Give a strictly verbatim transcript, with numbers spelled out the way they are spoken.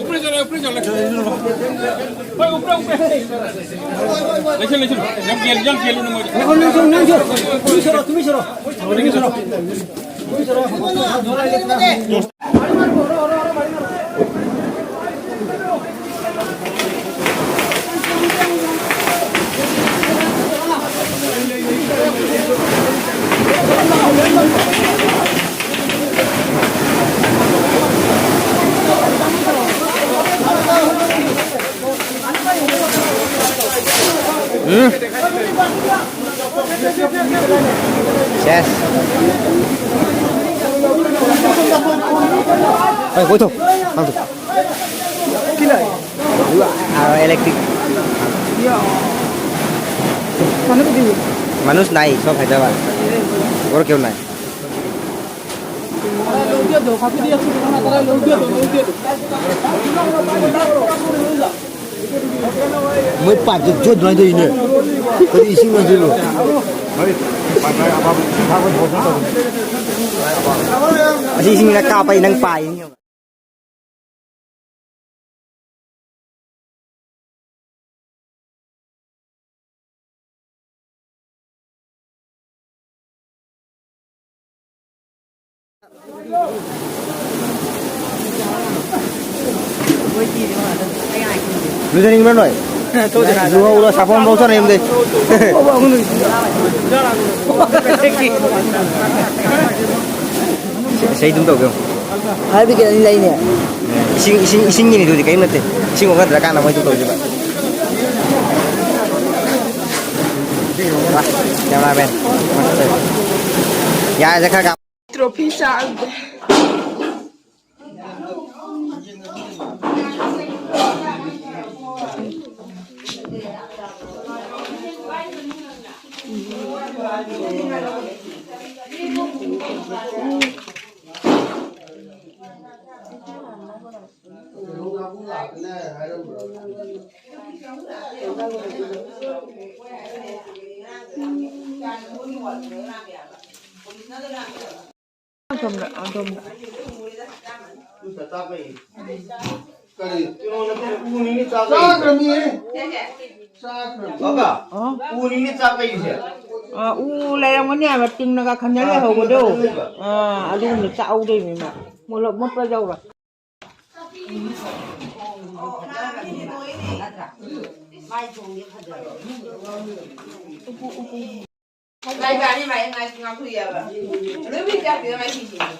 ꯎꯄꯔꯦ ꯆꯠꯂꯦ, ꯎꯄꯔꯦ ꯆꯠꯂꯦ꯫ ꯍꯣꯏ, ꯎꯄꯔꯦ, ꯎꯄꯔꯦ꯫ ꯂꯩꯁꯜ, ꯂꯩꯁꯜ꯫ ꯌꯥꯝ ꯀꯦꯜ-, ꯌꯥꯝ ꯀꯦꯜꯂꯨꯅꯨ ꯃꯣꯏꯗꯤ꯫ ꯂꯩꯁꯜ, ꯂꯩꯁꯜ, ꯅꯪꯁꯨ꯫ ꯇꯨꯃꯤꯟ ꯁꯣꯔꯣ, ꯇꯨꯃꯤꯟ ꯁꯣꯔꯣ꯫ ꯇꯨꯃꯤꯟ ꯁꯣꯔꯣ꯫ ꯎꯝ꯫ ꯁꯦꯁ꯫ ꯍꯣꯏ, ꯀꯣꯏꯊꯣꯛ꯫ ꯍꯥꯡꯗꯣꯛ꯫ ꯑꯥ, electric. ꯃꯅꯨꯁ ꯅꯥꯏ, ꯁꯣꯞ ꯍꯥꯏꯗ꯭ꯔꯕꯥꯗ꯫ ꯒꯣꯔ ꯀ꯭ꯌꯣ ꯅꯥꯏ? ꯃꯣꯏ ꯄꯥꯏꯞꯁꯦ ꯖꯣꯠ ꯑꯗꯨꯃꯥꯏꯅ ꯇꯧꯔꯤꯅꯦ꯫ ꯀꯔꯤ ꯏꯁꯤꯡꯅꯣ ꯁꯤꯕꯨ? ꯑꯁꯤ ꯏꯁꯤꯡꯅ ꯀꯥꯞꯄ ꯑꯩ ꯅꯪ ꯄꯥꯏꯅꯤ꯫ ꯂꯨꯖꯅꯤꯡꯕ꯭ꯔꯥ ꯅꯣꯏ? ꯂꯨꯍꯧꯔꯣ, ꯁꯥꯄꯣꯟ ꯐꯥꯎ ꯆꯠꯅ ꯌꯨꯝꯗꯩ꯫ ꯏꯁꯩ ꯑꯗꯨꯝ ꯇꯧꯒꯦ꯫ ꯍꯥꯏꯕꯗꯤ ꯀꯩꯅꯣ ꯂꯩꯅꯦ꯫ ꯏꯁꯤꯡ, ꯏꯁꯤꯡ, ꯏꯁꯤꯡꯒꯤꯅꯤ ꯑꯗꯨꯗꯤ ꯀꯔꯤꯝ ꯅꯠꯇꯦ꯫ ꯏꯁꯤꯡ ꯋꯥꯠꯂꯝꯗ꯭ꯔꯀꯥꯟꯗ ꯃꯣꯏ ꯑꯗꯨꯝ ꯇꯧꯖꯕ꯫ ꯀꯦꯃꯦꯔꯥꯃꯦꯟ꯫ ꯌꯥꯔꯦꯁꯦ ꯈꯔ ꯀꯥꯞ-꯫ ꯇ꯭ꯔꯣꯐꯤ ꯆꯥꯕꯗ꯫ ꯑꯗꯣꯝꯗ, ꯑꯗꯣꯝꯗ꯫ ꯀꯔꯤ? ꯀꯩꯅꯣ ꯅꯠꯇꯦ, ꯎꯅꯤꯅꯦ ꯆꯥꯕ ꯆꯥꯈ꯭ꯔꯅꯤꯍꯦ꯫ ꯆꯥꯈ꯭ꯔꯅꯤ꯫ ꯕꯥꯕꯥ, ꯑꯣ? ꯎꯅꯤꯅꯦ ꯆꯥꯕ ꯂꯩꯔꯤꯁꯦ꯫ ꯑꯥ, ꯎ ꯂꯩꯔꯝꯒꯅꯤ ꯍꯥꯏꯕ, ꯇꯤꯡꯅꯒ ꯈꯟꯖ ꯑꯥ, ꯂꯩꯍꯧꯕꯗꯣ꯫ ꯇꯤꯡꯅ ꯈꯟꯖ ꯂꯩꯕ꯫ ꯑꯥ, ꯑꯗꯨꯒꯨꯝꯕ ꯆꯥꯍꯧꯗꯣꯏꯅꯦꯕ꯫ ꯃꯨꯜꯂ-, ꯃꯨꯠꯄ ꯌꯧꯔꯣꯏ꯫ ꯃꯥꯏ ꯊꯣꯡꯗꯤ ꯐꯖꯔꯦ꯫ ꯃꯥꯏ ꯆꯥꯅꯤ ꯃꯥꯏ ꯉꯥꯏ ꯉꯥꯛꯊꯣꯛꯑꯦꯕ꯫ ꯂꯣꯏ ꯃꯤ ꯆꯥꯛꯇꯤ ꯃꯥꯏ ꯁꯤꯁꯤꯅꯤ꯫